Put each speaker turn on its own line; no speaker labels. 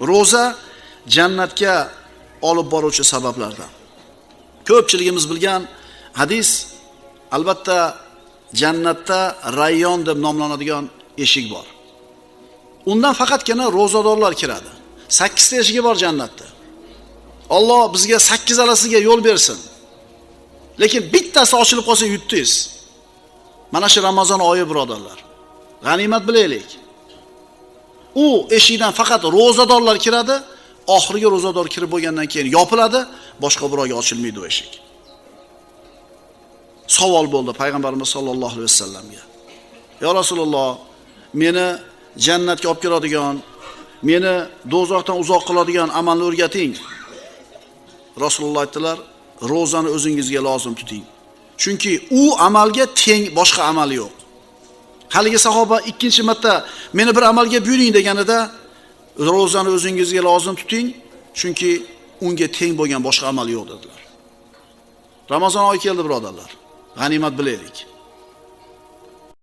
Ro'za jannatga olib boruvchi sabablardan. Ko'pchiligimiz bilgan hadis, albatta jannatda Rayyon deb nomlanadigan eshik bor. Undan faqatgina ro'zadorlar kiradi. 8 ta eshigi bor jannatda. Alloh bizga 8 alasiga yo'l bersin. Lekin bittasi ochilib qolsa yutdingiz. Mana shu Ramazon oyi birodarlar. G'animat bilaylik. U eshikdan faqat ro'zadorlar kiradi, oxirgi ro'zador kirib bo'lgandan keyin yopiladi, boshqa birovga ochilmaydi u eshik. Savol bo'ldi payg'ambarimiz sollallohu alayhi vasallamga. Ya Rasululloh, meni jannatga olib kiradigan, meni do'zaxdan uzoq qiladigan amalni o'rgating. Rasululloh aytdilar, ro'zani o'zingizga lozim tuting. Chunki u amalga teng boshqa amal yo'q. Haligi sahoba ikkinchi marta meni bir amalga buyuring deganida ro'zani o'zingizga lozim tuting, chunki unga teng bo'lgan boshqa amal yo'q dedilar. Ramazon oyi keldi birodarlar. G'animat bilaylik.